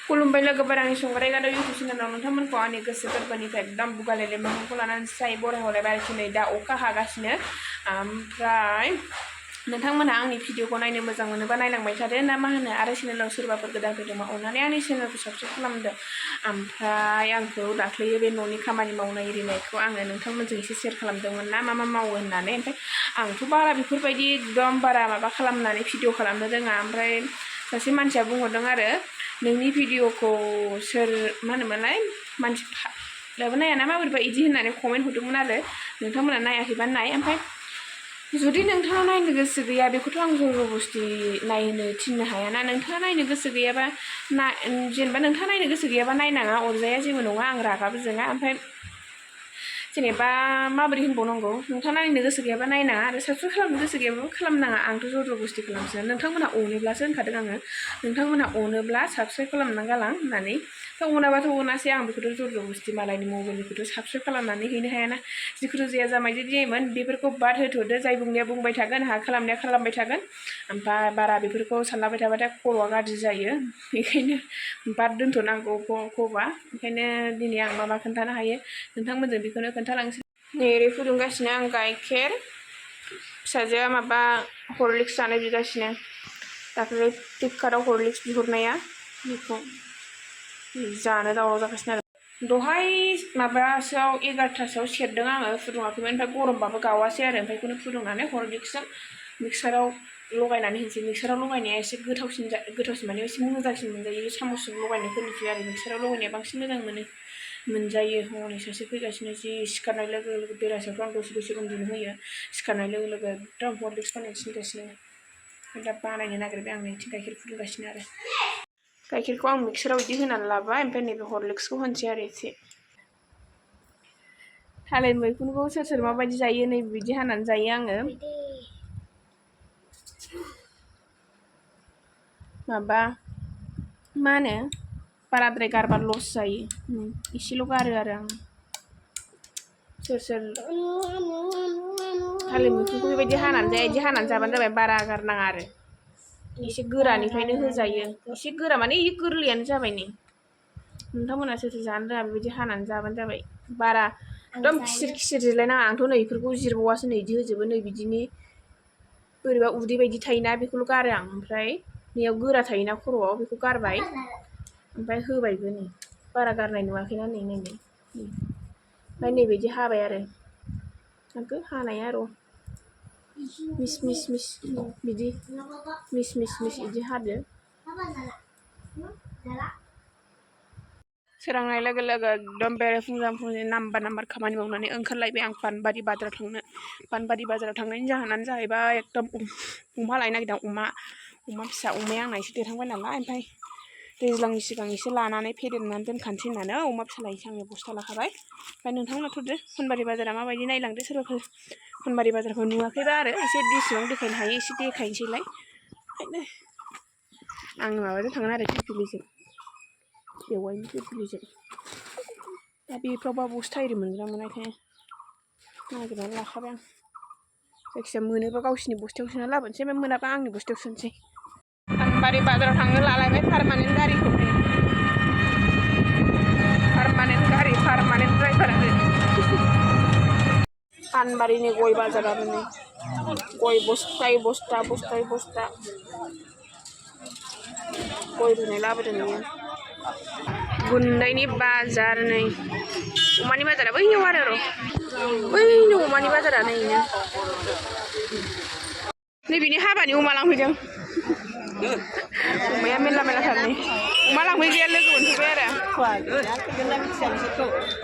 खुलुमबाय लोगोफोर आंनि संग्राय गादा इउटुब चेनेलाव नोंथांमोनखौ आंनि गोसो गोरबोनिफ्राय एकदम बुगालेले मोखांखौ लानानै साय बरायहरलायबाय आरोखि नै दा अखा हागासिनो ओमफ्राय नोंथांमोनहा आंनि भिडिअखौ नायनो मोजां मोनोबा नायलांबाय थादो ना मा होनो आरो चेनेलाव सोरबाफोर गोदान फैदोंबा अननानै आंनि चेनेलखौ साबस्क्राइब खालामदो ओमफ्राय आंखौ दाख्लैयो बे न'नि खामानि मावनाय एरिनायखौ आङो नोंथांमोनजों एसे शेयार खालामदोंमोन ना मा मा मावो होननानै ओमफ्राय आंथ' बारा बेफोरबायदि एकदम बारा माबा खालामनानै भिडिअ खालामनो रोङा ओमफ्राय सासे मानसिया बुंहरदों आरो नोंनि भिडिअखौ सोर मा होनोमोनलाय मानसिफ्राबो नाया ना माबोरैबा इदि होननानै कमेन्ट हरदोंमोन आरो नोंथांमोना नायाखैबा नाय ओमफ्राय जुदि नोंथाङा नायनो गोसो गैया बेखौथ' आं जबरदस्ति नायनो थिननो हाया ना नोंथाङा नायनो गोसो गैयाबा जेनेबा नोंथाङा नायनो गोसो गैयाबा नायनाङा अरजाया जेबो नङा आं रागाबो जोङा ओमफ्राय जेनेबा माबोरै होनबावनांगौ नोंथाङा नायनो गोसो गैयाबा नायनाङा आरो साबस्क्राइब खालामनो गोसो गैयाबाबो खालामनाङा आंथ' जबरदस्ति खालामसोना नोंथांमोनहा अनोब्लासो होनखादों आङो नोंथांमोनहा अनोब्ला साबस्क्राइब खालामना गालां होननानै अनाबाथ' अनासै आं बेखौथ' जबरदस्ति मालायनि मबाइलनिखौथ' साबस्क्राइब खालामनानै हैनो हायाना जिखुनु जाया जामाय जुदि जायोमोन बेफोरखौ बाद होथ'दो जाय बुंनाया बुंबाय थागोन आंहा खालामनाया खालामबाय थागोन ओमफ्राय बारा बेफोरखौ सानलाबाय थाबाथाय खर'आ गाज्रि जायो बेखायनो बाद दोनथ'नांगौ खबा ओंखायनो दिनै आं मा खोन्थानो हायो नोंथांमोनजों बेखौनो खोन्थालांसै नै ओरै फुदुंगासिनो आं गाइखेर फिसाजोआ माबा हरलिक्स जानो बिगासिनो दाख्लै फ्लिपकार्टआव हरलिक्स बिहरनाया बेखौ जानो दावराव जागासिनो आरो दहाय माबासोआव 11टासोआव सेरदों आङो फुदुङाखैमोन ओमफ्राय गरमबाबो गावासै आरो ओमफ्राय बेखौनो फुदुंनानै हरलिक्सजों मिक्साराव लगायनानै होनोसै मिक्साराव लगायनाया एसे गोथावसिन माने एसे मोजांसिन मोनजायो सामसजों लगायनायफोरनिख्रुइ आरो मिक्साराव लगायनाया बांसिन मोजां मोनजायो हनै सासे फैगासिनो जि सिखारनाय लोगो लोगो बेलासियावथ' आं दसे उन्दुनो होयो सिखारनाय लोगो लोगो एकदम हरलिक्स बानायनो थिनगासिनो दा बानायनो नागिरबाय आं नैथिं गाइखेर फुदुंगासिनो आरो गाइखेरखौ आं मिक्साराव बिदि होनानै लाबाय ओमफ्राय नैबे हरलिक्सखौ होनोसै आरो एसे थालिर मैखुनखौ सोर सोर माबायदि जायो नै बिदि हानानै जायो आङो माबा मा होनो बाराद्राय गारबा लस जायो एसेल' गारो आरो आं सोर सोर थालिर मैखुनखौ बेबायदि हानानै जाया बिदि हानानै जाबानो जाबाय बारा गारनाङा आरो एसे गोरानिफ्रायनो होजायो एसे गोरा माने गोरलैयानो जाबाय नै नोंथांमोना सोर सोर जानो रोङा बेबायदि हानानै जाबानो जाबाय बारा एकदम खिसिर जिरलायनाङा आंथ' नै बेफोरखौ जिरबावासो नै बिदि होजोबो नै बिदिनि बोरैबा उदै बायदि थायोना बेखौल' गारो आं ओमफ्राय नैयाव गोरा थायोना खर'आव बेखौ गारबाय ओमफ्राय होबायबो नै बारा गारनाय नुवाखैना नै ओमफ्राय नैबायदि हाबाय आरो आंखौ हानाया र' मिस मिस मिस बिदि मिस मिस मिस बिदि हादो सोरांनाय लोगो लोगो एकदम बेरे नाम्बार खामानि मावनानै ओंखारलायबाय आं पानबारि बाजाराव थांनो पानबारि बाजाराव थांनायनि जाहोनानो जाहैबाय एकदम अमा लायनो नागिरदों अमा फिसा अमाया आंना एसे देरहांबाय नालाय ओमफ्राय दैज्लांनि सिगां एसे लानानै फेदेरनानै दोनखानोसै होननानै अमा फिसा लायनोसै आङो बस्था लाखाबाय ओमफ्राय नोंथांमोना थुदो पानबारि बाजारा माबायदि नायलांदो सोरबाफोर पानबारि बाजारखौ नुवाखैबा आरो एसे बेसेबां देखायनो हायो एसे देखायनोसैलाय ओंखायनो आङो माबाजों थांगोन आरो फिरफिलिजों बेवाइनि फिरफिलिजों दा बेफ्रावबा बस्था एरि मोनगोन ना मोना ओंखायनो नागिरनानै लाखाबाय आं जायखिजाया मोनोबा गावसिनि बस्थायाव सोना लाबोनोसै ओमफ्राय मोनाबा आंनि बस्थायाव सोनोसै पानबारि बाजाराव थांनो लालायबाय पारमानेन्ट गारिखौ पारमानेन्ट गारि पारमानेन्ट ड्राइभार आरो पानबारिनि गय बाजार आरो नै गय बस्थायै बस्था गय रुनाय लाबोदों नोङो गुन्दैनि बाजार नै अमानि बाजारा बैयाव आरो र' बैनो अमानि बाजारा नैबेनि हाबानि अमा लांफैदों अमाया मेरला थार नै अमा लांफैग्राया लोगो मोनफैबाय आरो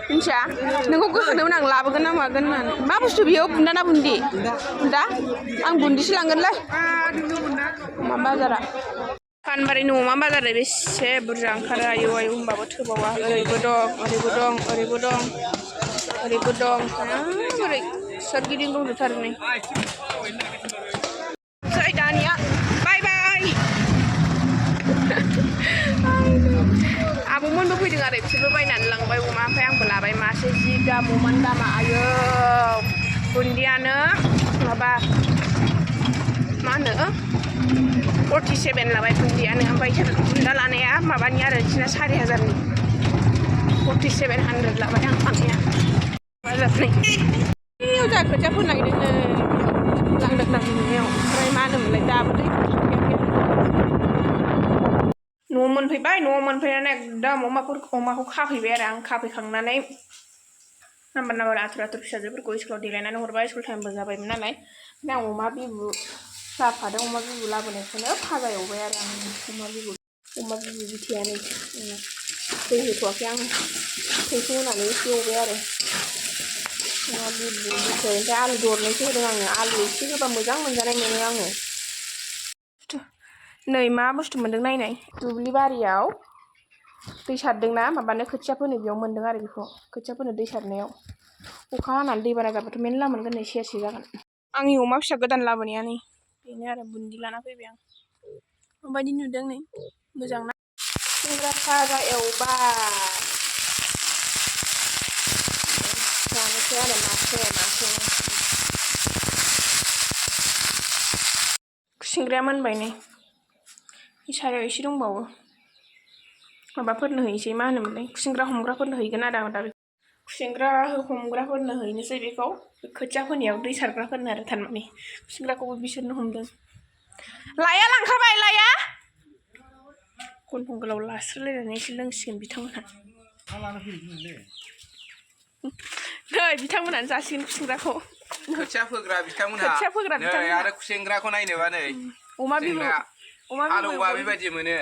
मिन्थिया नोंखौ गोसोखांदोंमोन आं लाबोगोन ना मागोन होननानै मा बुस्थु बियो बुन्दा ना बुन्दि बुन्दा आं बुन्दिसो लांगोनलै अमा बाजारा पानबारिनि अमा बाजारा बेसे बुरजा ओंखारो आयौ होनबाबो थोबावा ओरैबो दं ओरैबो दं ओरैबो दं ओरैबो दं ओरै सोरगिदिं दंजोबथारो नै दानिया बाय बाय आब'मोनबो फैदों आरो बिसोरबो बायनानै लांबाय अमा ओमफ्राय आंबो लाबाय मासे जि दाम अमानि दामा आयौ बुन्दियानो माबा मा होनो 47 लाबाय बुन्दियानो ओमफ्राय बुन्दा लानाया माबानि आरो बिदिनो 4000नि 4700 लाबाय आं फाननाया बाजारनि बेयाव जा खोथिया फोनो नागिरदोंनो लांदां नुनायाव ओमफ्राय मा होनोमोनलाय दाबो दै न'आव मोनफैनानै एकदम अमाखौ खाफैबाय आरो आं खाफैखांनानै नाम्बार आथुर फिसाजोफोरखौ स्कुलाव देलायनानै हरबाय स्कुल टाइमबो जाबायमोन नालाय आं अमा बिबु जाफादों अमा बिबु लाबोनायखौनो फाजा एवबाय आरो आं अमा बिबु बिथायानो दै होथ'वाखै आं दैखौ होनानै एसे एवबाय आरो अमा बिबु बिथाय ओमफ्राय आलु दरनैसो होदों आङो आलु एसे होबा मोजां मोनजानाय मोनो आङो नै मा बुस्थु मोनदों नायनाय दुब्लि बारियाव दै सारदोंना माबानो खोथिया फोनो बेयाव मोनदों आरो बेखौ खोथिया फोनो दै सारनायाव अखा हानानै दै बाना जाबाथ' मेरला मोनगोन नै सेरसे जागोन आंनि अमा फिसा गोदान लाबोनाया नै बेनो आरो बुन्दि लाना फैबाय आं माबायदि नुदों नै मोजां ना खुसेंग्रा फाजा एवबाय जानोसै आरो मासे खुसेंग्राया मोनबाय नै सारायाव एसे दंबावो माबाफोरनो हैनोसै मा होनोमोनलाय खुसेंग्रा हमग्राफोरनो हैगोन आरो आं दा खुसेंग्रा हमग्राफोरनो हैनोसै बेखौ खोथिया फोनायाव दै सारग्राफोरनो आरो थारमाने खुसेंग्राखौबो बिसोरनो हमदों लाया लांखाबाय लाया गन्थं गोलाव लास्रोलायनानै एसे लोंसिगोन बिथांमोनहा नै बिथांमोनहानो जासिगोन खुसेंग्राखौ खोथिया फोग्रा बिथांमोनहा नै आरो खुसेंग्राखौ नायनोबा नै अमा बिबु हालौबा बेबायदि मोनो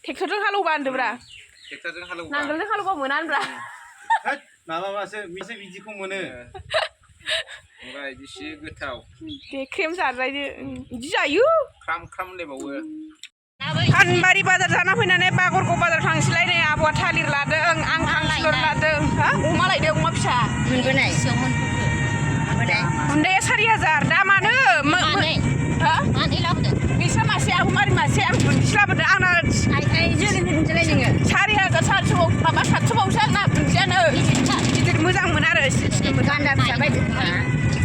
ट्रेक्टरजों हालौबा होनदोब्रा ट्रेक्टरजों हालौबा नांगोलजों हालौबा मोना होनब्रा माबाबासो मिसे बिदिखौ मोनो ओमफ्राय बेसे गोथाव दे क्रेम जाद्रायदो बिदि जायो ख्राम होनलायबावो फानबारि बाजार जाना फैनानै बागरगाव बाजार थांसैलाय नै आब'आ थालिर लादों आं खांखिलर लादों अमा लायदों अमा फिसा मोनबोनाय गुन्दैया 4000 दामानो मानै लाबोदों बिसोर मासे आबो मारि मासे आं बुन्दिसो लाबोदों आंना 4000 माबा 700बावसो आंना बुन्दियानो गिदिर मोजांमोन आरो गान्दा फिसा बायदों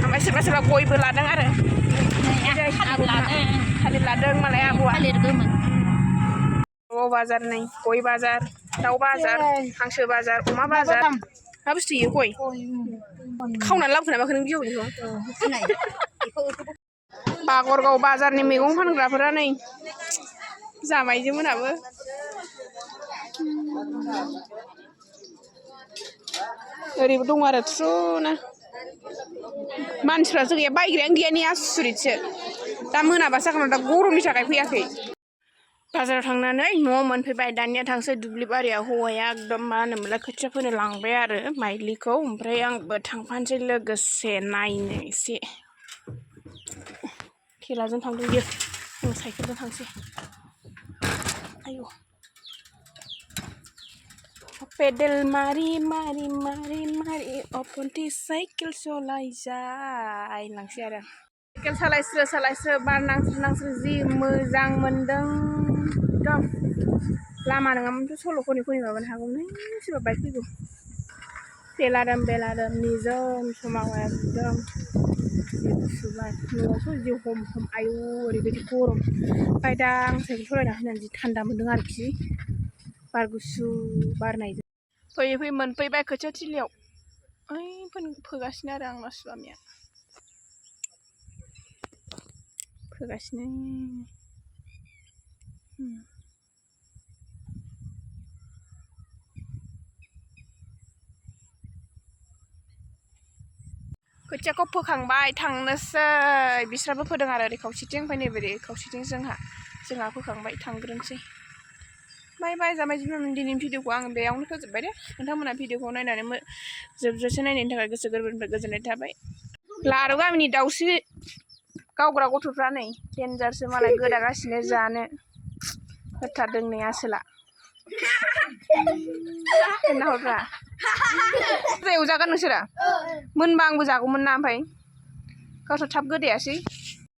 ओमफ्राय सोरबा गयबो लादों आरो थालिर लादों मालाय आब'आ थालिर गोमोन बाजार नै गय बाजार दाउ बाजार हांसो बाजार अमा बाजार मा बुस्थु इयो गय खावनानै लाबोखोना माखो नों बिजौनिखौ बागरगाव बाजारनि मैगं फानग्राफोरा नै जामाइजो मोनाबो ओरैबो दं आरो थ्रुनो मानसिफ्रासो गैया बायग्रायानो गैया नै आसुरितसो दा मोनाबासो जागोन दा गरमनि थाखाय फैयाखै बाजाराव थांनानै न'आव मोनफैबाय दानिया थांसै दुब्लि बारियाव हौवाया एकदम मा होनोमोनलाय खोथिया फोनो लांबाय आरो माइलिखौ ओमफ्राय आंबो थांफानोसै लोगोसे नायनो एसे थेलाजों थांदों बियो आं साइकेलजों थांसै आयौ पेडेल मारि मारि मारि मारि अपनथि साइकेल सलायजाय लांसै आरो साइकेल सालायस्रो बार नांस्रो जि मोजां मोनदों एकदम लामा नङामोनथ' सल' खनै माबानो हागौमोन सोरबा बाइक फैगौ बेलारोम निजोम समाव एकदम जि गुसुबार न'आवथ' जि हम आयु ओरैबायदि गरम ओमफ्राय दा आं साइकेल सलायना फैनानै जि थान्दा मोनदों आरोखि बार गुसु बारनायजों फैयै मोनफैबाय खोथिया थिलियाव ओइ फोगासिनो आरो आंना स्वामिया फोगासिनो खोथियाखौ फोखांबाय थांनोसै बिस्राबो फोदों आरो ओरै खावसेथिं ओमफ्राय नैबे खावसेथिं जोंहा फोखांबाय थांग्रोनोसै बाय बाय जामाय दिनैनि भिडिअखौ आं बेयावनो फोजोबबाय दे नोंथांमोना भिडिअखौ नायनानै जोबजासे नायनायनि थाखाय गोसो गोरबोनिफ्राय गोजोननाय थाबाय लारु गामिनि दाउस्रि गावग्रा गथ'फ्रा नै देन्जारसो मालाय गोदागासिनो जानो होथारदों नै आसोला नाहरब्रा एवजागोन नोंसोरा मोनबा आंबो जागौमोन ना ओमफ्राय गावसोर थाब गोदायासै